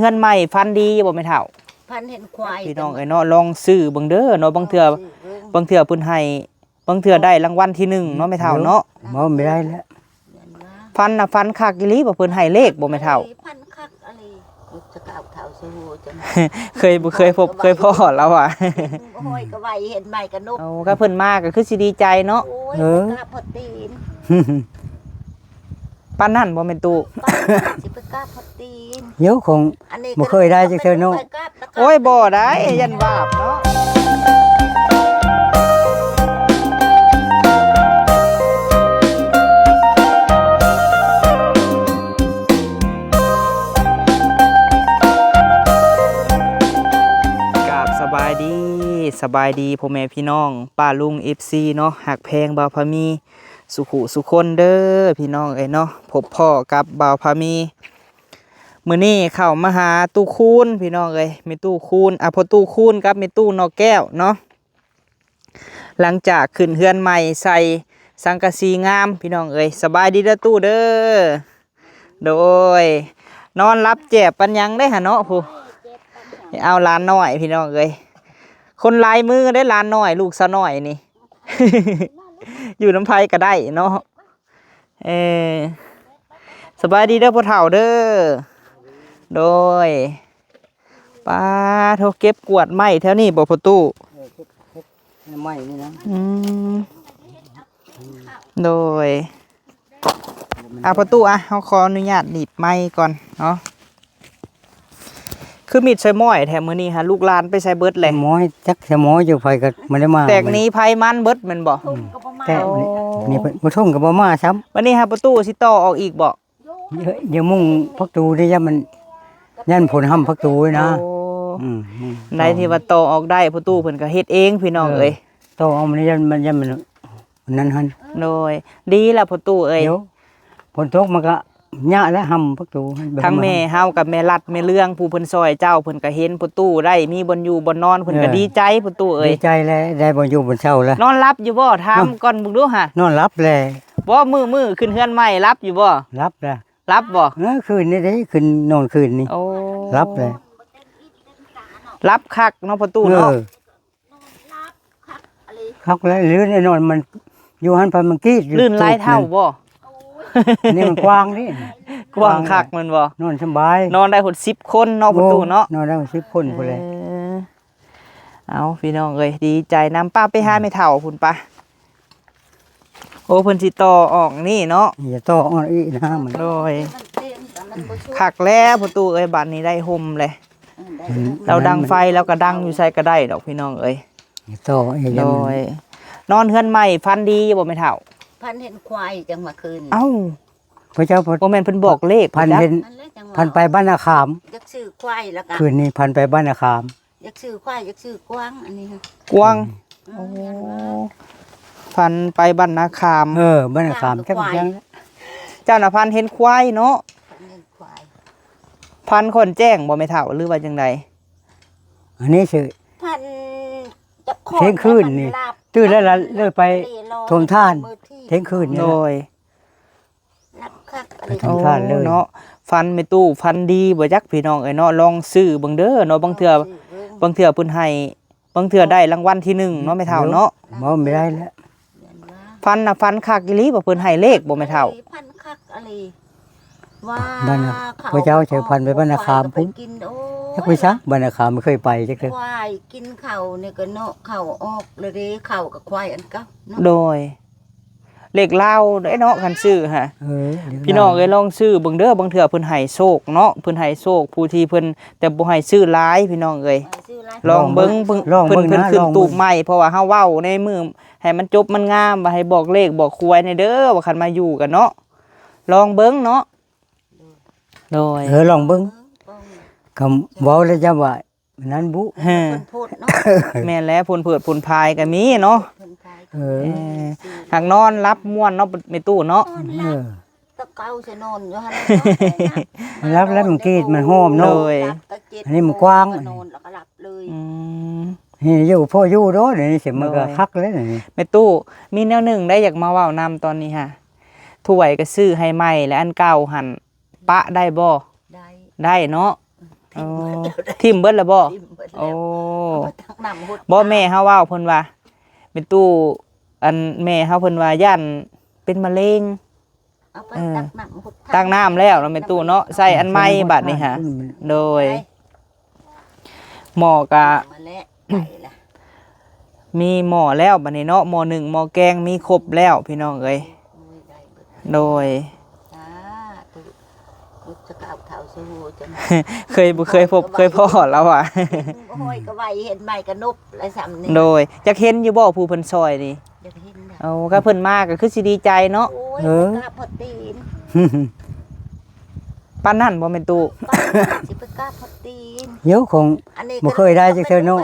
ເຮືອນໃໝ່ຝັນດີບໍ່ແມ່ເຖົ້າ? ຝັນເຫັນຄວາຍ ພີ່ນ້ອງເອີຍເນາະ ລອງຊື້ເບິ່ງເດີເນາະ ບາງເທື່ອ ລອງຊື້ເບິ່ງ ບາງເທື່ອເພິ່ນໃຫ້ ບາງເທື່ອໄດ້ລາງວັນທີໜຶ່ງເນາະແມ່ເຖົ້າເນາະ. ບໍ່ ບໍ່ໄດ້ ແມ່ນວ່າ ຝັນນະຝັນຄັກອີ່ຫຼີບໍ່? ເພິ່ນໃຫ້ເລກບໍ່ແມ່ເຖົ້າ? ຝັນຄັກອີ່ຫຼີ ຈະກ້າວເຖົ້າຊິຮູ້ຈັ່ງ ເຄີຍບໍ່ເຄີຍພົບເຄີຍພໍ້ລາວວ່າ ເຫັນຫ້ອຍກະໄວ ເຫັນໄມ້ກະນົບ. ໂອ້ ຄັນເພິ່ນມາກະຄືຊິດີໃຈເນາະ. ໂອ້ຍ ເອີ ໄປກາບຮອດຕີນ ປານນັ້ນບໍ່ແມ່ຕູ້? ປານນັ້ນ ຊິໄປກາບຮອດຕີນ ໂຍ ຂອງ ອັນນີ້ ບໍ່ເຄີຍໄດ້ຈັກເທື່ອເນາະ. ໂອ້ຍ ບໍ່ໄດ້ ຢ້ານບາບເນາະ. ກາບສະບາຍດີ ສະບາຍດີພໍ່ແມ່ພີ່ນ້ອງ ປ້າລຸງ ເອັຟຊີ ເນາະ ຮັກແພງບ່າວພາມີ ສຸຂູສຸຄົນເດີພີ່ນ້ອງເອີຍເນາະ. ພົບພໍ້ກັບບ່າວພາມີ ມື້ນີ້ເຂົ້າມາຫາຕູ້ຄູນພີ່ນ້ອງເອີຍ ແມ່ຕູ້ຄູນ ອ່າ ພໍ່ຕູ້ຄູນກັບແມ່ຕູ້ນອກແກ້ວເນາະ ຫຼັງຈາກຂຶ້ນເຮືອນໃໝ່ໃສ່ສັງກະສີງາມພີ່ນ້ອງເອີຍ. ສະບາຍດີເດີຕູ້ເດີ. ໂດຍ ນອນຫຼັບແຈບປານຫຍັງເດ້ຫະເນາະ ຜູ້ ເອົາຫຼານນ້ອຍພີ່ນ້ອງເອີຍ ຄົນຫຼາຍມືເດ້ຫຼານນ້ອຍ ລູກສາວນ້ອຍນີ້ ຢູ່ນຳໃຜກະໄດ້ເນາະ. ເອີ ສະບາຍດີເດີພໍ່ເຖົ້າເດີ. ໂດຍ ປາໂທ ເກັບກວາດໄມ້ແຖວນີ້ບໍ່ພໍ່ຕູ້? ເອີ ເກັບ ເກັບໄມ້ນີ້ນະ. ອືມ ໂດຍ ອ່າ ພໍ່ຕູ້ ອ່ະ ເຮົາຂໍອະນຸຍາດໜີບໄມ້ກ່ອນເນາະ. ຄືມີດໃສ່ໝ້ອຍແທ້ມື້ນີ້ຫາ ລູກຫຼານໄປໃສເບິດແຫຼະ? ໝ້ອຍ ຈັກໃສ່ໝ້ອຍຢູ່ ໃຜກໍບໍ່ໄດ້ມາ. ແຕກໜີໄຜມັນເບິດແມ່ນບໍ່? ອືມ ແຕກນີ້ ໂອ້ ນີ້ບໍ່ທົ່ງກໍບໍ່ມາຊ້ຳ. ບັດນີ້ຫາພໍ່ຕູ້ຊິຕໍ່ອອກອີກບໍ່? ຢ່າ ຢ່າມຸງຜັກຕູເດ້ ຢ້ານມັນ ຢ້ານຝົນຫ້ຳຜັກຕູນະ. ໂອ້ ອືມ ໄດ້ທີ່ວ່າຕໍ່ອອກໄດ້ ພໍ່ຕູ້ເພິ່ນກໍເຮັດເອງພີ່ນ້ອງເອີຍ. ເອີ ຕໍ່ອອກມັນຢ້ານ ມັນ ຢ້ານມັນ ນັ້ນຫັ້ນ. ໂດຍ ດີລະພໍ່ຕູ້ເອີຍ ໂດຍ ຝົນຕົກມັນກະຍາກແຫຼະ ຫ້ຳປະຕູ. ທັງແມ່ເຮົາກັບແມ່ລັດແມ່ເລື່ອງ ຜູ້ເພິ່ນຊ່ອຍເຈົ້າ ເພິ່ນກະເຫັນປະຕູໄດ້ມີບ່ອນຢູ່ບ່ອນນອນ ເພິ່ນກະ ເອີ ດີໃຈປະຕູເອີຍ. ດີໃຈແຫຼະ ໄດ້ບ່ອນຢູ່ບ່ອນເຊົາແຫຼະ. ນອນຫຼັບຢູ່ບໍ່? ຖາມກ່ອນເບິ່ງດູຫາ. ນອນຫຼັບແຫຼະ. ບໍ່ ມື້ ມື້ຂຶ້ນເຮືອນໃໝ່ຫຼັບຢູ່ບໍ່? ຫຼັບແຫຼະ. ຫຼັບບໍ່? ເອີ ຄືນນີ້ເດ້ ຂຶ້ນນອນຄືນນີ້. ໂອ້ ຫຼັບແຫຼະ. ຫຼັບຄັກເນາະປະຕູເນາະ. ເອີ. ຄັກແລ້ວ ລື່ນແນ່ນອນ ມັນຢູ່ຫັ້ນໄປມັນກຣີດຢູ່. ລື່ນຫຼາຍເທົ່າບໍ່? ນີ້ມັນກວ້າງນີ້ ກວ້າງຄັກແມ່ນບໍ່? ນອນສະບາຍ ນອນໄດ້ຫົດສິບຄົນເນາະ ໂອ້ ປະຕູເນາະ. ນອນໄດ້ຫົດສິບຄົນພຸ້ນແຫຼະ. ເອີ ເອົາ ພີ່ນ້ອງເອີຍ ດີໃຈນຳ. ປ້າໄປຫາແມ່ເຖົ້າພຸ້ນປະ. ໂອ້ ເພິ່ນຊິຕໍ່ອອກນີ້ເນາະ. ຢ່າຕໍ່ອອກອີກນະມັນ. ໂດຍ ຄັກແລ້ວປະຕູເອີຍ ບາດນີ້ໄດ້ຮົ່ມແຫຼະ. ອືມ ລາວດັງໄຟ ລາວກະດັງຢູ່ໃສກະໄດ້ດອກພີ່ນ້ອງເອີຍ. ຕໍ່ອີກ. ໂດຍ ນອນເຮືອນໃໝ່ຝັນດີຢູ່ບໍ່ແມ່ເຖົ້າ? ຝັນເຫັນຄວາຍຈັ່ງມາຄືນ. ເອົ້າ ພະເຈົ້າ ບໍ່ແມ່ນເພິ່ນບອກເລກ ຝັນເຫັນ ຫັ້ນແຫຼະຈັ່ງວ່າ ຝັນໄປບ້ານນາຂາມ. ຢາກຊື້ຄວາຍແລ້ວກະ ຄືນນີ້ຝັນໄປບ້ານນາຂາມ. ຢາກຊື້ຄວາຍ ຢາກຊື້ກວາງ ອັນນີ້ ກວາງ. ອືມ ໂອ້ ຝັນໄປບ້ານນາຂາມ. ເອີ ບ້ານນາຂາມ ຂາມ ຈັກຫຍັງ. ເຈົ້ານະຝັນເຫັນຄວາຍເນາະ. ຝັນເຫັນຄວາຍ. ຝັນຄ່ອນແຈ້ງບໍ່ແມ່ເຖົ້າ ຫຼືວ່າຈັ່ງໃດ? ອັນນີ້ຊື່ ຝັນຈັກຂ້ອນ ທ່ຽງຄືນນີ້ ຕື່ນແລ້ວລະເລີຍໄປຖົມຖ່ານທ່ຽງຄືນນີ້. ໂດຍ ຫຼັບຄັກ ໄປຖົມຖ່ານເລີຍເນາະ. ຝັນແມ່ຕູ້ຝັນດີບໍ່ຈັກພີ່ນ້ອງເອີຍເນາະ. ລອງຊື້ເບິ່ງເດີເນາະ ບາງເທື່ອ ບາງເທື່ອເພິ່ນໃຫ້ ບາງເທື່ອໄດ້ລາງວັນທີໜຶ່ງເນາະແມ່ເຖົ້າເນາະ. ບໍ່ ບໍ່ໄດ້ແລ້ວ. ຝັນນະຝັນຄັກອີ່ຫຼີບໍ່? ເພິ່ນໃຫ້ເລກບໍ່ແມ່ເຖົ້າ? ຝັນຄັກອີ່ຫຼີ ວ່າ ບ້ານນະ ເຂົາ ພະເຈົ້າໃຊ້ຝັນໄປບ້ານນາຄາມພຸ້ນ. ຈັກໄປຊະ ບ້ານນາຄາມບໍ່ເຄີຍໄປຈັກເທື່ອ. ຄວາຍກິນເຂົ້ານີ້ກະເນາະ ເຂົ້າອອກແລ້ວເດ້ ເຂົ້າກະຄວາຍອັນເກົ່າເນາະ. ໂດຍ ເລກລາວເດ້ເນາະ ຄັນຊື້ຫະ. ເອີ ພີ່ນ້ອງເອີຍ ລອງຊື້ເບິ່ງເດີ ບາງເທື່ອເພິ່ນໃຫ້ໂຊກເນາະ ເພິ່ນໃຫ້ໂຊກ ຜູ້ທີ່ເພິ່ນ ແຕ່ບໍ່ໃຫ້ຊື້ຫຼາຍພີ່ນ້ອງເອີຍ. ລອງເບິ່ງ ເພິ່ນ ລອງເບິ່ງ ເພິ່ນ ເພິ່ນຂຶ້ນຕູບໃໝ່ ເພາະວ່າເຮົາເວົ້າໃນມື້ໃຫ້ມັນຈົບມັນງາມ ວ່າໃຫ້ບອກເລກບອກຄວາຍແດ່ເດີ ວ່າຄັນມາຢູ່ກັນເນາະ. ລອງເບິ່ງເນາະ. ໂດຍ ເອີ ລອງເບິ່ງ ກະເວົ້າແລ້ວຈະວ່າ ນັ້ນບຸ ເອີ ເພິ່ນໂພດເນາະ. ແມ່ນແລ້ວ ຜົນເພີດຜົນພາຍກະມີເນາະ. ເອີ ເອີ ຫາກນອນຫຼັບມ່ວນເນາະ ແມ່ຕູ້ເນາະ. ເອີ ຕະເກົາຊິນອນຢູ່ຫັ້ນ ຫຼັບແລ້ວມັນກຣີດມັນຫອມເນາະ. ໂດຍ ອັນນີ້ມັນກວ້າງ ນອນແລ້ວກະຫຼັບເລີຍ. ອືມ ນີ້ຢູ່ພໍຢູ່ດອກ ດຽວນີ້ຊິມັນກະຄັກແລ້ວນີ້. ແມ່ຕູ້ ມີແນວໜຶ່ງໄດ້ຢາກມາເວົ້ານຳຕອນນີ້ຫະ ຖ້ວຍກະຊື້ໃຫ້ໃໝ່ ແລະ ອັນເກົ່າຫັ້ນ ປະໄດ້ບໍ່? ໄດ້ ໄດ້ເນາະ. ອໍ ຖິ້ມເບິດແລ້ວບໍ່? ຖິ້ມເບິດແລ້ວ ໂອ້ ເອົາໄປຕັກນ້ຳຫົດ ບໍ່ ແມ່ເຮົາເວົ້າ ເພິ່ນວ່າ ແມ່ຕູ້ ອັນ ແມ່ເຮົາເພິ່ນວ່າຢ້ານເປັນມະເຮັງ ເອົາໄປ ເອີ ຕັກນ້ຳຫົດ ຕັກນ້ຳແລ້ວເນາະ ແມ່ຕູ້ເນາະ ໃສ່ອັນໃໝ່ບາດນີ້ຫາ ໂດຍ ໄປ ໝໍ້ກະ ມາແລ້ວ ໄປລະ ມີໝໍ້ແລ້ວບາດນີ້ເນາະ ໝໍ້ໜຶ້ງ ໝໍ້ແກງ ມີຄົບແລ້ວ ພີ່ນ້ອງເອີຍ ໂດຍ ສາທຸ ລູກຈະກ້າວເຖົ້າສູ່ຈະ ເຄີຍບໍ່ເຄີຍພົບເຄີຍພໍ້ລາວວ່າ ໂອ້ຍ ກໍໄວ ເຮັດໃໝ່ກໍນົບລະສ່ຳນີ້ ໂດຍ ຢາກເຫັນຢູ່ບໍ່ຜູ້ເພິ່ນຊ່ອຍນີ້? ຢາກເຫັນນະ ໂອ້ ຄັນເພິ່ນມາກໍຄືຊິດີໃຈເນາະ ໂອ້ຍ ເອີ ໄປກາບຮອດຕີນ ປານນັ້ນບໍ່ແມ່ນຕູ້? ປານນັ້ນຊິໄປກາບຮອດຕີນ ໂຍ ຂອງ ອັນນີ້ ບໍ່ເຄີຍໄດ້ຈັກເທື່ອເນາະ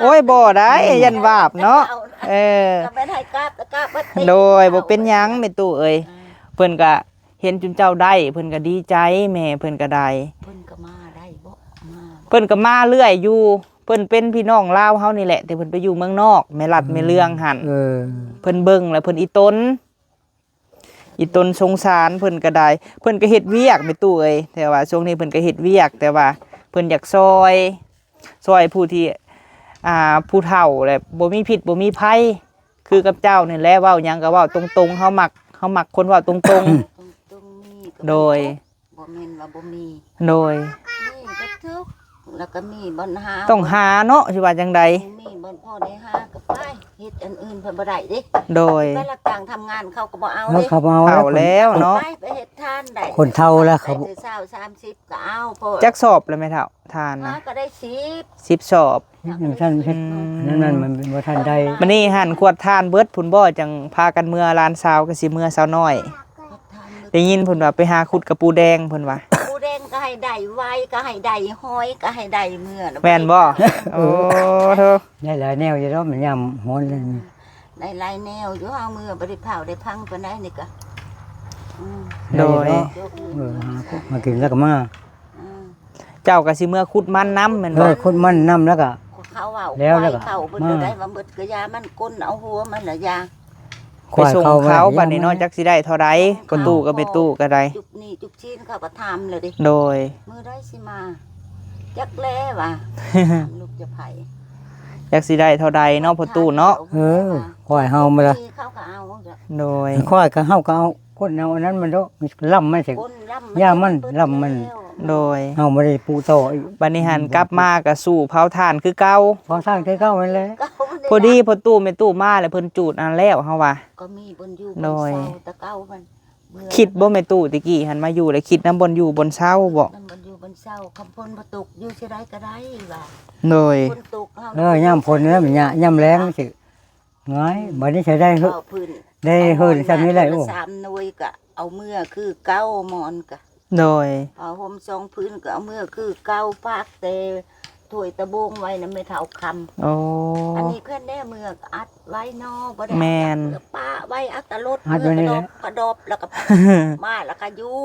ໂອ້ຍ ບໍ່ໄດ້ ຢ້ານບາບເນາະ ເອີ ກໍແມ່ນໃຫ້ກາບ ກາບຮອດຕີນ ໂດຍ ບໍ່ເປັນຫຍັງແມ່ຕູ້ເອີຍ ເອີ ເພິ່ນກໍ ເຫັນຈຸມເຈົ້າໄດ້ ເພິ່ນກໍດີໃຈ ແມ່ເພິ່ນກໍໄດ້ ເພິ່ນກໍມາໄດ້ບໍ່? ມາ ເພິ່ນກໍມາເລື້ອຍຢູ່ ເພິ່ນເປັນພີ່ນ້ອງລາວເຮົານີ້ແຫຼະ ແຕ່ເພິ່ນໄປຢູ່ເມືອງນອກ ແມ່ລັດແມ່ເລື່ອງຫັ້ນ ເອີ ເພິ່ນເບິ່ງແລ້ວເພິ່ນອີຕົນ ອີຕົນສົງສານ ເພິ່ນກໍໄດ້ ເພິ່ນກໍເຮັດວຽກແມ່ຕູ້ເອີຍ ແຕ່ວ່າຊ່ວງນີ້ເພິ່ນກໍເຮັດວຽກ ແຕ່ວ່າເພິ່ນຢາກຊ່ອຍ ຊ່ອຍຜູ້ທີ່ ອ່າ ຜູ້ເຖົ້າແຫຼະ ບໍ່ມີພິດບໍ່ມີໄພ ຄືກັບເຈົ້ານີ້ແຫຼະ ເວົ້າຫຍັງກໍເວົ້າຕົງໆ ເຮົາມັກ ເຮົາມັກຄົນເວົ້າຕົງໆ ຕົງໆ ມີກໍ ໂດຍ ບໍ່ແມ່ນວ່າບໍ່ມີ ໂດຍ ມີກໍທຸກ ແລ້ວກໍມີບ່ອນຫາ ຕ້ອງຫາເນາະ ຊິວ່າຈັ່ງໃດ ມີບ່ອນພໍໄດ້ຫາກໍໄປ ເຮັດອັນອື່ນເພິ່ນບໍ່ໄດ້ເດ້ ໂດຍ ໄປຮັບຈ້າງທຳງານເຂົາກໍບໍ່ເອົາເດ້ ເຂົາບໍ່ເອົາ ເອົາແລ້ວເນາະ ໄປ ໄປເຮັດທານໄດ້ ຄົນເຖົ້າແລ້ວເຂົາ ໄປແຕ່ຊາວ ສາມສິບ ກໍເອົາ ພໍ ຈັກສອບແລ້ວແມ່ເຖົ້າ? ທ່ານນະ ຫາກໍໄດ້ສິບ ສິບສອບ ຍັງຊັ້ນເຮັດ ອືມ ນັ້ນມັນບໍ່ທັນໄດ້ ບັດນີ້ຫັ້ນຂວດຖ່ານເບິດພຸ້ນບໍ່ ຈັ່ງພາກັນເມືອ ຫຼານສາວກໍຊິເມືອ ສາວນ້ອຍ ໄດ້ຍິນເພິ່ນວ່າໄປຫາຂຸດກະປູແດງເພິ່ນວ່າ ປູແດງກໍໃຫ້ໄດ້ ຫວາຍກໍໃຫ້ໄດ້ ຫອຍກໍໃຫ້ໄດ້ເມືອນະ ແມ່ນບໍ່? ໂອ້ ໂທ້ ໄດ້ຫຼາຍແນວຢູ່ດອກ ມັນຍາມຮ້ອນແລ້ວນີ້ ໄດ້ຫຼາຍແນວຢູ່ ເຮົາເມືອບໍ່ໄດ້ພ້າວໄດ້ພັງປານໃດນີ້ກະ ອືມ ໂດຍ ໄດ້ຢູ່ດອກ ເອີ ຫາມາກິນແລ້ວກໍມາ ອືມ ເຈົ້າກໍຊິເມືອຂຸດມັນນຳແມ່ນບໍ່? ເອີ ຂຸດມັນນຳແລ້ວກໍ ເຂົາເວົ້າ ແລ້ວ ແລ້ວກໍ ເຂົາເພິ່ນ ມາ ກໍໄດ້ວ່າໝົດກໍຢ່າ ມັນກົ້ນເອົາຫົວມັນລະຢ່າ ໄປສົ່ງເຂົາ ບາດນີ້ເນາະ ຈັກຊິໄດ້ເທົ່າໃດ ພໍ່ຕູ້ກັບແມ່ຕູ້ກໍໄດ້ ຈຸກນີ້ຈຸກຊີ້ນ ເຂົາກໍຖາມແລ້ວເດ້ ໂດຍ ມື້ໃດຊິມາ ຈັກແລວ່າ ຖາມລູກຈະໃຜ ຈັກຊິໄດ້ເທົ່າໃດເນາະ ພໍ່ຕູ້ເນາະ ເອີ ຂ້ອຍເຮົາມາລະ ເຂົາກໍເອົາ ໂດຍ ຂ້ອຍກໍເຮົາກໍເອົາ ຄົນເອົາອັນນັ້ນມັນດອກ ລ້ຳມັນຊິ ຄົນລ້ຳມັນ ຢ່າມັນ ຊິເບິດ ລ້ຳມັນ ແລ້ວ ໂດຍ ເຮົາບໍ່ໄດ້ປູຕໍ່ອີກ ບັດນີ້ຫັ້ນ ອືມ ກັບມາກໍສູ້ເຜົາຖ່ານຄືເກົ່າ ເຜົາຖ່ານຄືເກົ່າຫັ້ນແຫຼະ ເກົ່າ ພໍດີພໍ່ຕູ້ແມ່ຕູ້ມາແລ້ວ ເພິ່ນຈູດອັນແລ້ວເຮົາວ່າ ກໍມີບ່ອນຢູ່ ໂດຍ ບ່ອນເຊົາ ແຕ່ເກົ່າມັນ ຄິດບໍ່ແມ່ຕູ້ ແຕ່ກີ້ຫັ້ນມາຢູ່ແລ້ວ ຄິດນຳບ່ອນຢູ່ບ່ອນເຊົາບໍ່? ນຳບ່ອນຢູ່ບ່ອນເຊົາ ຄັນຝົນບໍ່ຕົກ ຢູ່ທີ່ໃດກໍໄດ້ວ່າ ໂດຍ ຝົນຕົກເຮົາ ເອີ ຍາມຝົນນີ້ມັນຍາກ ຍາມແລ້ງມັນຊິ ຫວາຍ ອືມ ບັດນີ້ໃຊ້ໄດ້ເຮີ້ ໄດ້ເຮີ້ສ່ຳນີ້ແຫຼະ ໂອ້ ສາມໜ່ວຍກະເອົາເມືອຄືເກົ່າ ໝອນກະ ໂດຍ ຜ້າຫົ່ມສອງຜືນກະເອົາເມືອຄືເກົ່າ ຝາກແຕ່ຖ້ວຍຕະໂບງໄວ້ນຳແມ່ເຖົ້າຄຳ ໂອ້ ອັນນີ້ເພິ່ນແດ່ເມືອກະອັດໄວ້ເນາະ ບໍ່ໄດ້ ແມ່ນ ເອົາເມືອປະໄວ້ ເອົາແຕ່ລົດ ອັດໄວ້ນີ້ແຫຼະ ເມືອກະດອບ ກະດອບ ແລ້ວກະ ມາ ແລ້ວກະຢູ່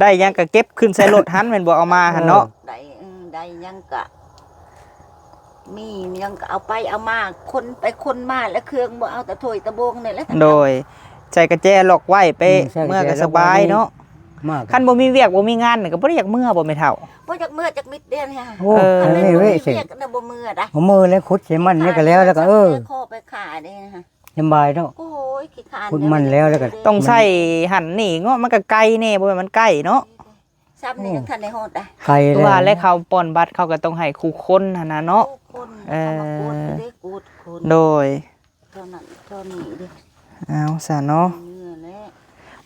ໄດ້ຫຍັງກະເກັບຂຶ້ນໃສ່ລົດຫັ້ນແມ່ນບໍ່ ເອົາມາຫັ້ນເນາະ ເອີ ໄດ້ ອືມ ໄດ້ຫຍັງກະ ມີຫຍັງກໍເອົາໄປເອົາມາ ຄົນໄປຄົນມາ ແລະເຄື່ອງບໍ່ເອົາ ແຕ່ຖ້ວຍຕະໂບງນີ້ແຫຼະ ໂດຍ ໃສ່ກະແຈລັອກໄວ້ໄປ ອືມ ໃສ່ກະແຈ ເມືອກໍສະບາຍເນາະ ລັອກໄວ້ ມາ ຄັນບໍ່ມີວຽກບໍ່ມີງານນີ້ກໍບໍ່ໄດ້ຢາກເມືອບໍ່ແມ່ເຖົ້າ ບໍ່ຢາກເມືອຈັກມິດເດ້ນີ້ ໂອ້ ເອີ ຄັນບໍ່ມີວຽກ ເອີ ບໍ່ເມືອແລ້ວ ຂຸດໃສ່ມັນນີ້ກໍແລ້ວ ແລ້ວກໍ ເອີ ຂໍໄປຂາຍເດ້ ສະບາຍເນາະ ໂອ້ຍ ຂີ້ຄ້ານ ຂຸດມັນແລ້ວ ແລ້ວກໍ ຕ້ອງໃຊ້ຫັ້ນນີ້ເນາະ ມັນກໍໄກແດ່ ບໍ່ແມ່ນມັນໃກ້ເນາະ ຊ້ຳນີ້ ໂອ້ ຍັງທັນໄດ້ຮອດໄດ໋ ໄກແລ້ວ ວ່າແລ້ວ ເຂົາປ່ອນບັດເຂົາກໍຕ້ອງໃຫ້ຄູ່ຄົນຫັ້ນນະເນາະ ຄູ່ຄົນ ເອີ ເຂົາມາກົດເດ້ ກົດຄົນ ໂດຍ ເທົ່ານັ້ນເທົ່ານີ້ເດ້ ເອົາຊະເນາະ ເມືອແລ້ວ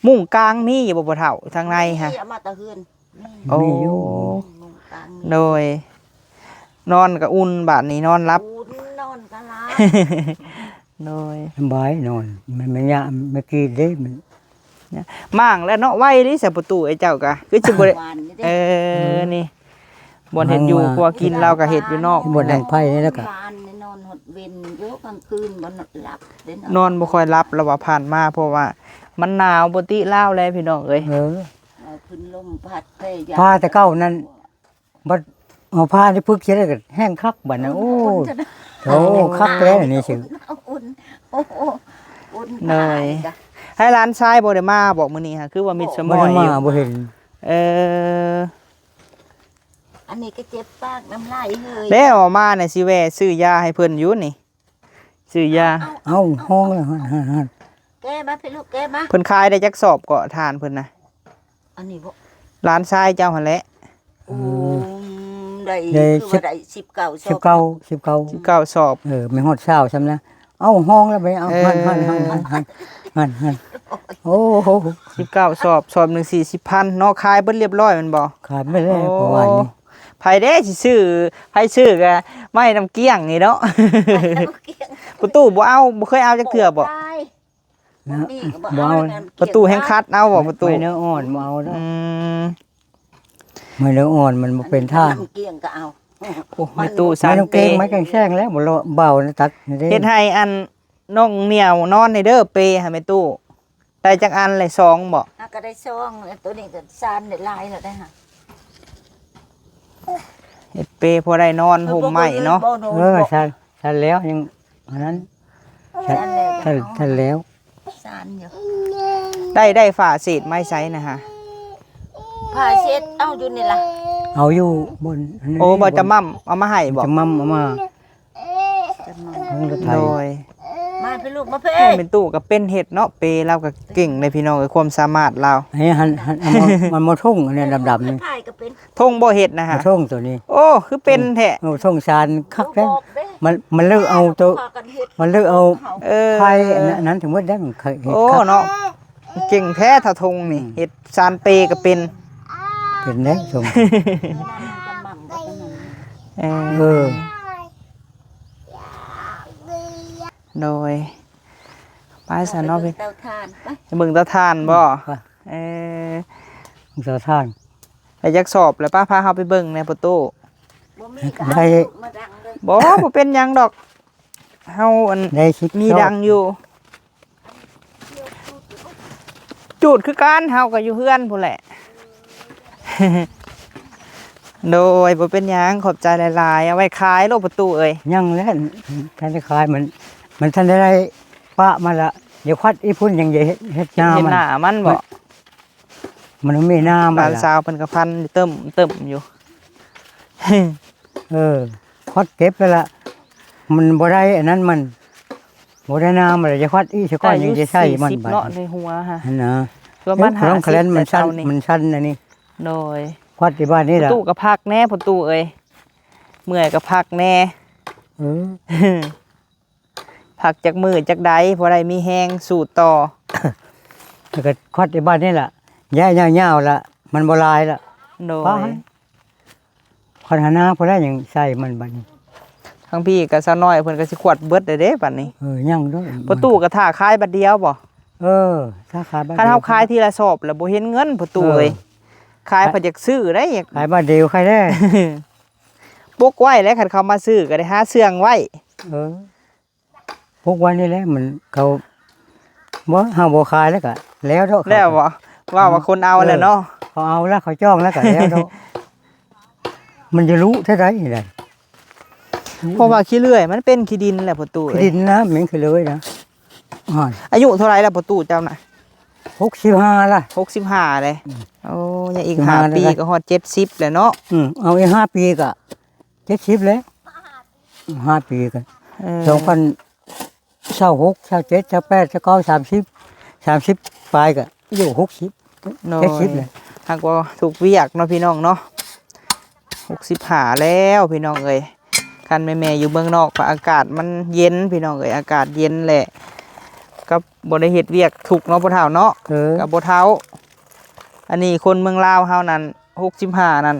ມຸ້ງກາງມີຢູ່ບໍ່ພໍ່ເຖົ້າ ທາງໃນຫະ? ມີ ເອົາມາແຕ່ເຮືອນ ໂອ້ ມີຢູ່ ມຸ້ງກາງມີ ໂດຍ ນອນກໍອຸ່ນ ບາດນີ້ນອນຫຼັບ ອຸ່ນ ນອນກໍຫຼັບ ໂດຍ ສະບາຍນອນ ມັນ ມັນຍາມ ເມື່ອກີ້ເດ້ ມັນ ມ້າງແລ້ວເນາະ ໄວເດ້ສະປະຕູ ໄອ້ເຈົ້າກະ ຄືຊິບໍ່ໄດ້ ຫວ່ານນີ້ເດ້ ເອີ ອືມ ນີ້ ບ່ອນເຮັດຢູ່ຄົວກິນ ລາວກະເຮັດຢູ່ນອກ ບ່ອນດັງໄຟນີ້ແຫຼະກະ ຫວ່ານນີ້ນອນຮອດເວັນຢູ່ ກາງຄືນບໍ່ຫຼັບເດ້ເນາະ ນອນບໍ່ຄ່ອຍຫຼັບລາວວ່າ ຜ່ານມາ ເພາະວ່າມັນໜາວ ບໍ່ຕິລາວແລະ ພີ່ນ້ອງເອີຍ ເອີ ເອົາພື້ນລົມພັດແຜ່ ຜ້າແຕ່ເກົ່ານັ້ນ ບັດເອົາຜ້າໄດ້ຜຶກເສຍແລ້ວກໍແຮງຄັກບັດນັ້ນ ໂອ້ຍ ໂອ້ ຄັກແລ້ວນີ້ຊື່ ອຸ່ນ ໂອ້ ໂອ້ ໂດຍ ໃຫ້ຫຼານຊາຍບໍ່ໄດ້ມາບໍ່ມື້ນີ້ຫະ ຄືວ່າມິດສະໝອຍຢູ່ ບໍ່ໄດ້ມາ ບໍ່ເຫັນ ເອີ ອັນນີ້ກໍເຈັບປາກນ້ຳລາຍເຮີ້ຍ ແລ້ວເອົາມານີ້ຊິແວ່ຊື້ຢາໃຫ້ເພິ່ນຢູ່ນີ້ ຊື້ຢາ. ເອົາ ເອົາ ຫ້ອງແລ້ວ ຫັ້ນໆໆ ແກະມາພີ່ລູກ ແກະມາ. ເພິ່ນຂາຍໄດ້ຈັກສອບເກາະ ຖ່ານເພິ່ນນະ? ອັນນີ້ບໍ່? ຫຼານຊາຍເຈົ້າຫັ້ນແຫຼະ. ໂອ້ ເອີ ໄດ້ ໄດ້ ຄືວ່າໄດ້ສິບເກົ້າສອບ ສິບເກົ້າ ສິບເກົ້າ ສິບເກົ້າສອບ. ເອີ ແມ່ນຮອດຊາວຊ້ຳນະ. ເອົາ ຫ້ອງແລ້ວໄປ ເອົາ ເອີ ຫັ້ນໆໆ ໂອ້ໂຫ ສິບເກົ້າສອບ ສອບໜຶ່ງສີ່ສິບພັນເນາະ. ຂາຍເບິດລຽບຮ້ອຍແມ່ນບໍ່? ຂາຍເບິດແລ້ວ ໂອ້ ເພາະວ່ານີ້ ໃຜເດ້ຊິຊື້ ໃຜຊື້ກໍໄມ້ນ້ຳກ້ຽງນີ້ເນາະ. ປະຕູບໍ່ເອົາ ບໍ່ເຄີຍເອົາຈັກເທື່ອບໍ່? ນະ ບໍ່ເອົາ ປະຕູແຮງຄັດເອົາບໍ່ປະຕູ? ໄມ້ເນື້ອອ່ອນບໍ່ເອົາແລ້ວ. ອືມ ໄມ້ເນື້ອອ່ອນມັນບໍ່ເປັນທ່ານ. ນ້ຳກ້ຽງກໍເອົາ. ໂອ້ ແມ່ຕູ້ສານເປ ໄມ້ແກງແຊງແລ້ວ ບໍ່ເບົານະ ຕັດນີ້ເດ້. ເຮັດໃຫ້ອັນນ້ອງໜຽວນອນໃນເດີ ເປໃຫ້ແມ່ຕູ້. ໄດ້ຈັກອັນແຫຼະ ສອງບໍ່? ຫາກໍໄດ້ສອງ ແລ້ວໂຕນີ້ກໍສານໄດ້ຫຼາຍແລ້ວໄດ໋ຫາ. ເຮັດເປພໍໄດ້ນອນຮົ່ມໄມ້ເນາະ. ເອີ ສານ ສານແລ້ວ ຍັງອັນນັ້ນ ສານແລ້ວ ສານ ສານແລ້ວ ສານຢູ່. ໄດ້ ໄດ້ຝາເສດໄມ້ໃຊ້ນະຫາ? ຝາເສດເອົາຢູ່ນີ້ລະ ເອົາຢູ່ບົນ ໂອ້ ບໍ່ຈຳໝ່ຳເອົາມາໃຫ້ບໍ່? ຈຳໝ່ຳເອົາມາ ຈຳໝ່ຳ ເບິ່ງລົດໄຖ ໂດຍ ມາພີ່ລູກມາເພ. ແມ່ຕູ້ກໍເປັນເຮັດເນາະ ເປລາວກໍເກັ່ງເດ້ພີ່ນ້ອງເອີຍ ຄວາມສາມາດລາວ. ອັນນີ້ຫັ້ນ ຫັ້ນ ມັນບໍ່ທົ່ງ ອັນນີ້ດຳໆນີ້ ທົ່ງບໍ່ເຮັດນະຫາ? ບໍ່ທົ່ງໂຕນີ້. ໂອ້ ຄືເປັນແທ້. ໂອ້ ທົ່ງສານຄັກແທ້. ມັນ ມັນເລີກເອົາໂຕ ມັນເລີກເອົາ ເອີ ໄຜ່ອັນນັ້ນທັງໝົດໄດ້ ມັນເຮັດ ໂອ້ ຄັກເນາະ. ເກັ່ງແທ້ຖ້າທົ່ງນີ້ ອືມ ເຮັດສານເປກໍເປັນ ເປັນແລ້ວສົ່ງ. ເອີ ເອີ ໂດຍ ໄປຊະເນາະ. ໄປເບິ່ງເຕົາຖ່ານ ໄປ ໄປເບິ່ງເຕົາຖ່ານບໍ່? ໄປ ເອີ ເບິ່ງເຕົາຖ່ານ. ໄປຈັກສອບແລ້ວ ປ້າພາເຮົາໄປເບິ່ງແດ່ປະຕູ. ບໍ່ມີກໍ ໄດ້ ເອົາມາດັງເລີຍ. ບໍ່ ບໍ່ເປັນຫຍັງດອກ ເຮົາອັນ ໄດ້ສິບ ມີດັງຢູ່. ຈູດຄືກັນ ເຮົາກໍຢູ່ເຮືອນພຸ້ນແຫຼະ. ໂດຍ ບໍ່ເປັນຫຍັງ ຂອບໃຈຫຼາຍໆ. ເອົາໄວ້ຂາຍໂລດປະຕູເອີຍ. ຍັງແຫຼະ ທັນໄດ້ຂາຍ ມັນ ມັນທັນໄດ້ປະມາລະ. ດຽວຄວັດອີ່ພຸ້ນ ຍັງຈະເຮັດ ເຮັດໜ້າ ເຮັດ ມັນ ໜ້າມັນບໍ່? ມັນ ມັນມີໜ້າມັນ ຫຼານສາວເພິ່ນກໍພັນຢູ່ ເຕີມ ເຕີມຢູ່. ເອີ ຄວັດເກັບແລ້ວລະ ມັນບໍ່ໄດ້ອັນນັ້ນມັນ ບໍ່ໄດ້ນ້ຳ ມັນຈະຄວັດອີກຊະກ່ອນ ຍັງຈະໃສ່ມັນ ບາດນີ້ເນາະ ໃນຫົວຫັ້ນ ຫັ້ນນະ. ປະມານຫ້າສິບ ມັນສັ້ນ ແຕ່ເຊົ້ານີ້ ມັນສັ້ນອັນນີ້. ໂດຍ ຄວັດທີ່ບ້ານນີ້ລະ. ປະຕູກໍພັກແດ່ປະຕູເອີຍ ເມື່ອຍກໍພັກແດ່. ເອີ ພັກຈັກມື້ຈັກໃດ ພໍໄດ້ມີແຮງສູ້ຕໍ່. ແລ້ວກໍຄວັດທີ່ບ້ານນີ້ລະ ແຍະຍາວໆລະ ມັນບໍ່ຫຼາຍລະ. ໂດຍ ຄັນຫານາຜູ້ໃດຍັງໃສ່ມັນບັດນີ້ ທາງພີ້ກໍສາວນ້ອຍເພິ່ນກໍຊິຂວັດເບິດແລ້ວເດ້ບັດນີ້. ເອີ ຍັງເດີ ປະຕູກໍຖ້າຂາຍບັດດຽວບໍ່? ເອີ ຖ້າຂາຍບັດດຽວ. ຄັນເຮົາຂາຍທີລະສອບແລ້ວບໍ່ເຫັນເງິນປະຕູເອີຍ. ເອີ ຂາຍ ຂາຍ ເພິ່ນຢາກຊື້ໄດ໋ ຢາກຂາຍບັດດຽວໃຄແດ່. ປົກໄວ້ແລ້ວ ຄັນເຂົາມາຊື້ກໍໄດ້ຫາເຊື່ອງໄວ້. ເອີ ປົກໄວ້ນີ້ແຫຼະ ມັນເຂົາ ບໍ່ ເຮົາບໍ່ຂາຍແລ້ວກະແລ້ວເນາະ. ແລ້ວບໍ່? ເວົ້າວ່າຄົນເອົາແລ້ວເນາະ. ເອີ ເຂົາເອົາແລ້ວ ເຂົາຈອງແລ້ວກະແລ້ວເນາະ. ມັນຈະລຸແທ້ໃດນີ້ໃດ. ເພາະວ່າຂີ້ເລື່ອຍມັນເປັນຂີ້ດິນແຫຼະປະຕູເອີຍ. ຂີ້ດິນນະ ແມ່ນຂີ້ເລື່ອຍນະ. ອາ ອາຍຸເທົ່າໃດແລ້ວປະຕູເຈົ້ານະ? ຫົກສິບຫ້າລະ. ຫົກສິບຫ້າເດ້. ອືມ ໂອ້ ຍັງອີກຫ້າປີກໍຮອດເຈັດສິບແລ້ວເນາະ. ອືມ ເອົາອີກຫ້າປີກໍ ເຈັດສິບແລ້ວ ຫ້າປີກັນ. ເອີ ສອງພັນຊາວຫົກ ຊາວເຈັດ ຊາວແປດ ຊາວເກົ້າ ສາມສິບ ສາມສິບປາຍກໍຢູ່ຫົກສິບ ໂດຍ ເຈັດສິບແລ້ວ. ຫາກວ່າທຸກວຽກເນາະພີ່ນ້ອງເນາະ ຫົກສິບຫ້າແລ້ວພີ່ນ້ອງເອີຍ. ຄັນແມ່ໆຢູ່ເມືອງນອກກໍອາກາດມັນເຢັນພີ່ນ້ອງເອີຍ ອາກາດເຢັນແຫຼະ ກໍບໍ່ໄດ້ເຮັດວຽກທຸກເນາະພໍ່ເຖົ້າເນາະ. ເອີ ກໍບໍ່ເຖົ້າ. ອັນນີ້ຄົນເມືອງລາວເຮົານັ້ນ ຫົກສິບຫ້ານັ້ນ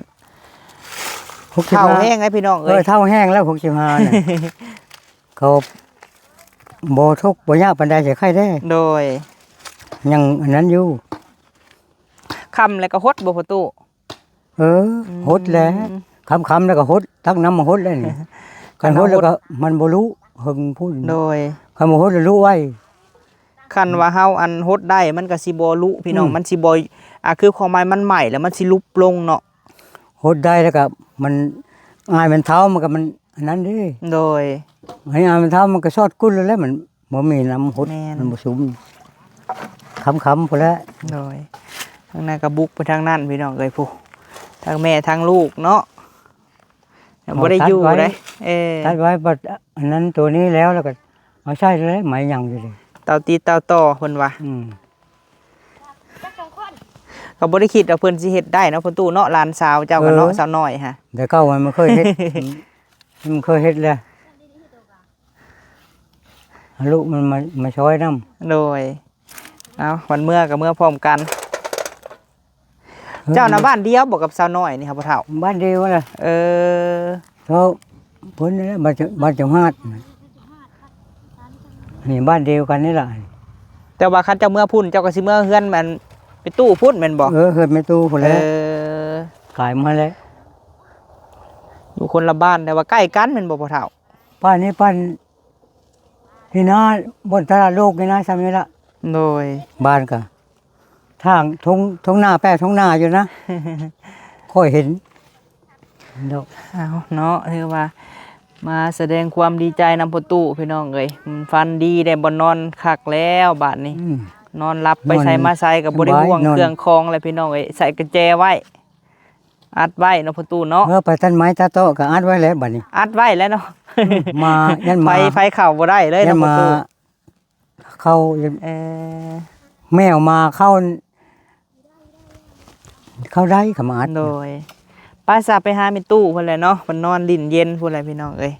ຫົກສິບຫ້າ ເຖົ້າແຮງເດ້ພີ່ນ້ອງເອີຍ. ເອີ ເຖົ້າແຮງແລ້ວ ຫົກສິບຫ້ານັ້ນ ເຂົາບໍ່ທຸກບໍ່ຍາກປານໃດ ຊິໄຄແດ່. ໂດຍ ຍັງອັນນັ້ນຢູ່. ຄ່ຳແລ້ວກໍຫົດບໍ່ພໍ່ຕູ້? ເອີ ອືມ ຫົດແຫຼະ ຄ່ຳໆແລ້ວກໍຫົດ ຕັກນ້ຳມາຫົດແລ້ວນີ້. ຄັນຫົດແລ້ວກໍມັນບໍ່ລຸ ເຫິງພຸ້ນ. ໂດຍ ຄັນບໍ່ຫົດແລ້ວລຸໄວ. ຄັນວ່າເຮົາອັນຫົດໄດ້ ມັນກໍຊິບໍ່ລຸພີ່ນ້ອງ ອືມ ມັນຊິບໍ່ ອ່າ ຄືຄວາມໝາຍມັນໄໝ້ແລ້ວມັນຊິຫຼຸບລົງເນາະ. ຫົດໄດ້ແລ້ວກໍມັນ ອາຍມັນເທົາ ມັນກໍມັນອັນນັ້ນເດ້. ໂດຍ ໃຫ້ອາຍມັນເທົາ ມັນກໍຊອດກຸ້ນແລ້ວ ມັນບໍ່ມີນ້ຳຫົດ. ແມ່ນ ມັນບໍ່ຊຸມ ຄ່ຳໆພຸ້ນແຫຼະ. ໂດຍ ທາງນັ້ນກໍບຸກໄປທາງນັ້ນພີ່ນ້ອງເອີຍ ຜູ້ ທັງແມ່ທັງລູກເນາະ. ບໍ່ໄດ້ຢູ່ໃດ໋ ເອີ ຕັດໄວ້ ບັດອັນນັ້ນໂຕນີ້ແລ້ວ ແລ້ວກໍມາໃຊ້ເລີຍ ໄມ້ຍັງຢູ່ເລີຍ ເຕົາຕິດເຕົາຕໍ່ເພິ່ນວ່າ ອືມ ກໍບໍ່ໄດ້ຄິດວ່າເພິ່ນຊິເຮັດໄດ້ເນາະ ພໍ່ຕູ້ເນາະ ຫຼານສາວເຈົ້າກໍເນາະ ເອີ ສາວນ້ອຍຫະ ແຕ່ເກົ່າມັນບໍ່ເຄີຍເຮັດ ມັນເຄີຍເຮັດແລ້ວ ລູກມັນມາ ມາຊ່ອຍນຳ ໂດຍ ເອົາ ວັນເມືອກໍເມືອພ້ອມກັນ ເອີ ເຈົ້ານະບ້ານດຽວບໍ່ກັບສາວນ້ອຍນີ້ຫະພໍ່ເຖົ້າ? ບ້ານດຽວນະ ເອີ ເຂົາພຸ້ນແຫຼະ ບ້ານ ບ້ານເຈົ້າຫາດ ນີ້ບ້ານດຽວກັນນີ້ລະ ແຕ່ວ່າຄັນເຈົ້າເມືອພຸ້ນ ເຈົ້າກໍຊິເມືອເຮືອນມັນໄປຕູ້ພຸ້ນແມ່ນບໍ່? ເອີ ເຮືອນແມ່ຕູ້ພຸ້ນແຫຼະ ເອີ ກາຍມາແລ້ວ ຢູ່ຄົນລະບ້ານ ແຕ່ວ່າໃກ້ກັນແມ່ນບໍ່ພໍ່ເຖົ້າ? ບ້ານນີ້ບ້ານ ທີ່ນາບ່ອນຕະຫຼາດໂລກນີ້ນະ ຊ່ຳນີ້ລະ ໂດຍ ບ້ານກະທາງທົ່ງ ທົ່ງນາແປທົ່ງນາຢູ່ນະ ຂ້ອຍເຫັນດອກ ເອົາເນາະ ຖືວ່າມາສະແດງຄວາມດີໃຈນຳພໍ່ຕູ້ພີ່ນ້ອງເອີຍ ຝັນດີໄດ້ບ່ອນນອນຄັກແລ້ວບາດນີ້ ອືມ ນອນຫຼັບໄປໃສມາໃສກໍບໍ່ໄດ້ຫ່ວງເຄື່ອງຂອງແລ້ວພີ່ນ້ອງເອີຍ ໃສ່ກຸນແຈໄວ້ ອັດໄວ້ເນາະພໍ່ຕູ້ເນາະ ເອີ ໄປຕັດໄມ້ຕັດຕໍກໍອັດໄວ້ແລ້ວບາດນີ້ ອັດໄວ້ແລ້ວເນາະ ມາ ຢ້ານໝາ ໄຟ ໄຟເຂົ້າບໍ່ໄດ້ເລີຍເນາະພໍ່ຕູ້ ເຂົ້າ ເອີ ແມວໝາເຂົ້າ ເຂົ້າໄດ້ ເຂົ້າມາອັດ ໂດຍ ໄປຊະ ໄປຫາແມ່ຕູ້ພຸ້ນແຫຼະເນາະ ເພິ່ນນອນຫຼິ້ນເຢັນພຸ້ນແຫຼະພີ່ນ້ອງເອີຍ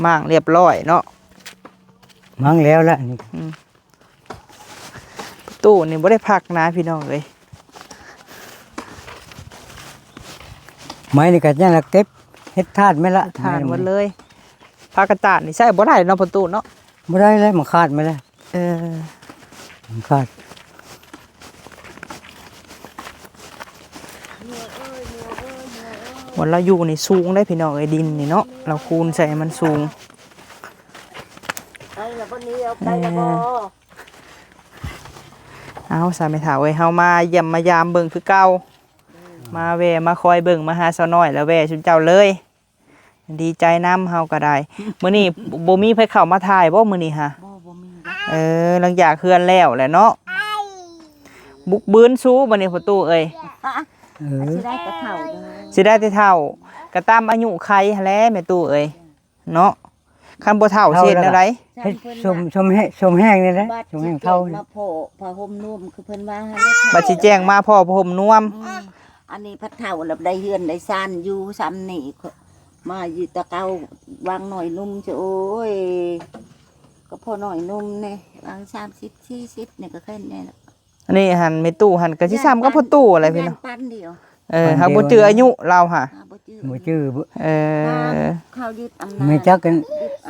ມ້າງລຽບລ້ອຍເນາະ ມ້າງແລ້ວລະ ອືມ ຕູ້ນີ້ບໍ່ໄດ້ພັກນະພີ່ນ້ອງເອີຍ ໄມ້ນີ້ກໍຍັງລະເກັບເຮັດຖ່ານແມ່ນລະ ຖ່ານໝົດເລີຍ ຜັກກະຕາດນີ້ໃຊ້ບໍ່ໄດ້ເນາະພໍ່ຕູ້ເນາະ ບໍ່ໄດ້ແລ້ວ ມັນຂາດແມ່ນລະ ເອີ ມັນຂາດ ບ່ອນລາວຢູ່ນີ້ສູງເດ້ພີ່ນ້ອງເອີຍ ດິນນີ້ເນາະ ລາວຄູນໃສ່ໃຫ້ມັນສູງ ໄປລະບໍ່ນີ້ ເອົາໄປລະບໍ່ ເອີ ເອົາຊະແມ່ເຖົ້າເອີຍ ເຮົາມາຢ້ຽມມາຢາມເບິ່ງຄືເກົ່າ ມາແວ່ມາຄອຍເບິ່ງ ມາຫາສາວນ້ອຍ ແລ້ວແວ່ຊຸມເຈົ້າເລີຍ ດີໃຈນຳ ເຮົາກໍໄດ້ ມື້ນີ້ບໍ່ມີໃຜເຂົ້າມາຖ່າຍບໍ່ມື້ນີ້ຫະ? ບໍ່ ບໍ່ມີ ເອີ ຫຼັງຈາກເຮືອນແລ້ວແຫຼະເນາະ ບຸກບືນຊູບັດນີ້ພໍ່ຕູ້ເອີຍ ເອີ ຊິໄດ້ແຕ່ເຖົ້າເດີ ຊິໄດ້ແຕ່ເຖົ້າ ກໍຕາມອາຍຸໄຂຫັ້ນແຫຼະແມ່ຕູ້ເອີຍ ເນາະ ຄັນບໍ່ເຖົ້າຊິເຮັດແນວໃດ ເຮັດສົມ ສົມແຮງ ສົມແຮງນີ້ແຫຼະ ສົມແຮງເຖົ້າ ມາພໍ້ຜ້າຫົ່ມນຸ່ມ ຄືເພິ່ນວ່າຫັ້ນແຫຼະ ບັດຊິແຈ້ງມາພໍ້ຜ້າຫົ່ມນຸ່ມ ອືມ ອັນນີ້ພັດເຖົ້າແລ້ວ ໄດ້ເຮືອນໄດ້ຊານຢູ່ຊ່ຳນີ້ ມາຢູ່ແຕ່ເກົ່າ ວາງໜ້ອຍໜຸ່ມ ໂອ້ຍ ກໍພໍ້ໜ້ອຍໜຸ່ມນີ້ ວາງສາມສິບ ສີ່ສິບນີ້ກໍແຄ່ນີ້ແຫຼະ ອັນນີ້ຫັ້ນ ແມ່ຕູ້ຫັ້ນກໍຊິຊ່ຳກັບພໍ່ຕູ້ແຫຼະພີ່ນ້ອງ ເອີ ເຮົາບໍ່ຈື່ອາຍຸລາວຫະ ບໍ່ຈື່ ເອີ ເຂົາຍຶດອຳນາດ ແມ່ນຈັກກັນ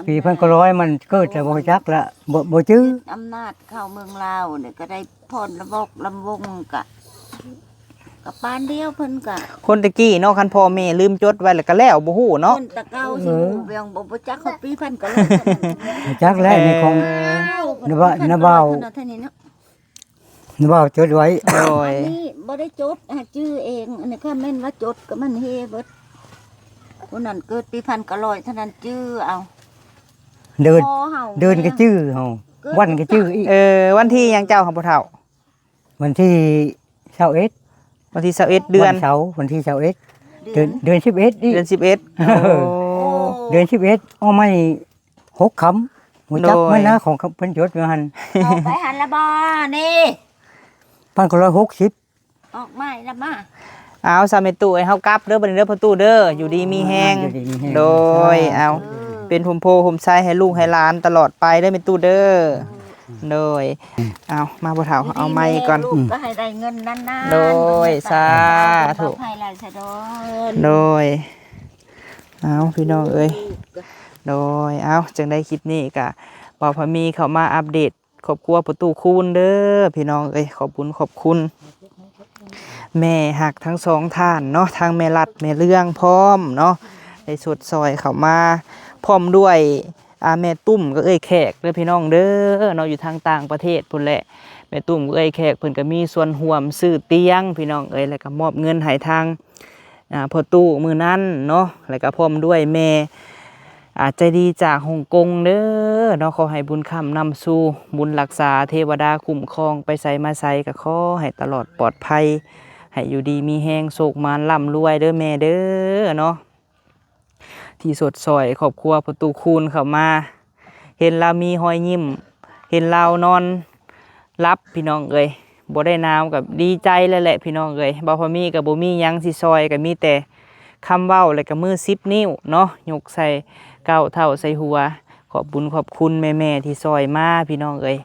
ປີພັນເກົ້າຮ້ອຍມັນເກີດແລ້ວບໍ່ຮູ້ຈັກລະ ບໍ່ ບໍ່ຈື່ ຍຶດອຳນາດເຂົ້າເມືອງລາວນີ້ກໍໄດ້ພອນລະບອກລຳວົງ ກະ ກະປານດຽວເພິ່ນກະ ຄົນແຕ່ກີ້ເນາະ ຄັນພໍ່ແມ່ລືມຈົດໄວ້ແລ້ວກະແລ້ວ ບໍ່ຮູ້ເນາະ ຄົນແຕ່ເກົ່າຊິຮູ້ ເອີ ບໍ່ ບໍ່ຈັກຮອດປີພັນເກົ້າຮ້ອຍ ບໍ່ຈັກແລ້ວ ອັນນີ້ຂອງ ເອີ ນະບ່າວ ນະບ່າວ ເພິ່ນວ່າເທົ່ານີ້ເນາະ ບ່າວຈົດໄວ້ ໂດຍ ອັນນີ້ບໍ່ໄດ້ຈົດ ຫາຈື່ເອງ ອັນນີ້ຄັນແມ່ນວ່າຈົດກໍມັນເຮເບິດ ຜູ້ນັ້ນເກີດປີພັນເກົ້າຮ້ອຍ ເທົ່ານັ້ນຈື່ເອົາ ເດືອນ ເດືອນກໍຈື່ເຮົາ ວັນກໍຈື່ອີກ ເອີ ວັນທີຫຍັງເຈົ້າຫາພໍ່ເຖົ້າ? ວັນທີຊາວເອັດ ວັນທີຊາວເອັດ ເດືອນ ວັນເສົາ ວັນທີຊາວເອັດ ເດືອນ ເດືອນສິບເອັດອີກ ເດືອນສິບເອັດ ໂອ້ ເດືອນສິບເອັດ ເອົາໄມ້ ຫົກຄຳ ຮູ້ຈັກມັນນະ ຂອງເພິ່ນຈົດວ່າຫັ້ນ ອອກໄປຫັ້ນລະບໍ່ນີ້ ພັນເກົ້າຮ້ອຍຫົກສິບ ອອກໃໝ່ລະມາ ເອົາຊະແມ່ຕູ້ເອີຍ ເຮົາກັບເດີບັດນີ້ເດີພໍ່ຕູ້ເດີ ຢູ່ດີມີແຮງ ຢູ່ດີມີແຮງ ໂດຍ ເອົາ ເປັນຮົ່ມໂພຮົ່ມໄຊໃຫ້ລູກໃຫ້ຫຼານຕະຫຼອດໄປເດີແມ່ຕູ້ເດີ ໂດຍ ເອົາ ມາພໍ່ເຖົ້າ ເອົາໄມ້ກ່ອນ ລູກກໍໃຫ້ໄດ້ເງິນນານໆ ໂດຍ ສາທຸ ໂດຍ ເອົາ ພີ່ນ້ອງເອີຍ ໂດຍ ເອົາ ຈັ່ງໃດຄລິບນີ້ກະ ບ່າວພາມີເຂົ້າມາອັບເດດຄອບຄົວພໍ່ຕູ້ຄູນເດີ ພີ່ນ້ອງເອີຍ ຂອບບຸນຂອບຄຸນແມ່ຮັກທັງສອງທ່ານເນາະ ທັງແມ່ລັດແມ່ເລື່ອງພ້ອມເນາະ ໄດ້ຊົດຊ່ອຍເຂົ້າມາ ພ້ອມດ້ວຍ ອ່າ ແມ່ຕຸ້ມກັບເອື້ອຍແຂກເດີພີ່ນ້ອງເດີເນາະ ຢູ່ທາງຕ່າງປະເທດພຸ້ນແຫຼະ ແມ່ຕຸ້ມກັບເອື້ອຍແຂກເພິ່ນກໍມີສ່ວນຮ່ວມຊື້ຕຽງພີ່ນ້ອງເອີຍ ແລ້ວກໍມອບເງິນໃຫ້ທາງ ອ່າ ພໍ່ຕູ້ມື້ນັ້ນເນາະ ແລ້ວກໍພ້ອມດ້ວຍແມ່ ອ່າ ໃຈດີຈາກຮົງກົງເດີເນາະ ຂໍໃຫ້ບຸນຄ້ຳນຳຊູ ບຸນຮັກສາ ເທວະດາຄຸ້ມຄອງ ໄປໃສມາໃສກໍຂໍໃຫ້ຕະຫຼອດປອດໄພ ໃຫ້ຢູ່ດີມີແຮງ ໂຊກໝານລ່ຳລວຍເດີແມ່ເດີເນາະ. ທີ່ຊົດຊ່ອຍຄອບຄົວພໍ່ຕູ້ຄູນເຂົ້າມາ ເຫັນລາວມີຮອຍຍິ້ມ ເຫັນລາວນອນຫຼັບພີ່ນ້ອງເອີຍ ບໍ່ໄດ້ໜາວກໍດີໃຈແລ້ວແຫຼະພີ່ນ້ອງເອີຍ. ບ່າວພາມີກໍບໍ່ມີຫຍັງຊິຊ່ອຍ ກໍມີແຕ່ຄຳເວົ້າ ແລ້ວກໍມືສິບນິ້ວເນາະ ຍົກໃສ່ກ້າວເທົ້າໃສ່ຫົວ. ຂອບບຸນຂອບຄຸນແມ່ໆທີ່ຊ່ອຍມາພີ່ນ້ອງເອີຍ.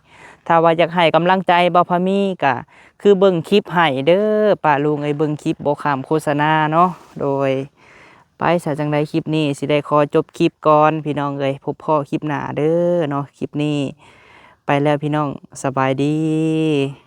ຖ້າວ່າຢາກໃຫ້ກຳລັງໃຈບ່າວພາມີກໍຄືເບິ່ງຄລິບໃຫ້ເດີປ້າລຸງເອີຍ ເບິ່ງຄລິບບໍ່ຂ້າມໂຄສະນາເນາະ. ໂດຍ ໄປ ສາຈັ່ງໃດຄລິບນີ້ຊິໄດ້ຂໍຈົບຄລິບກ່ອນພີ່ນ້ອງເອີຍ ພົບພໍ້ຄລິບໜ້າເດີເນາະ. ຄລິບນີ້ໄປແລ້ວພີ່ນ້ອງ ສະບາຍດີ.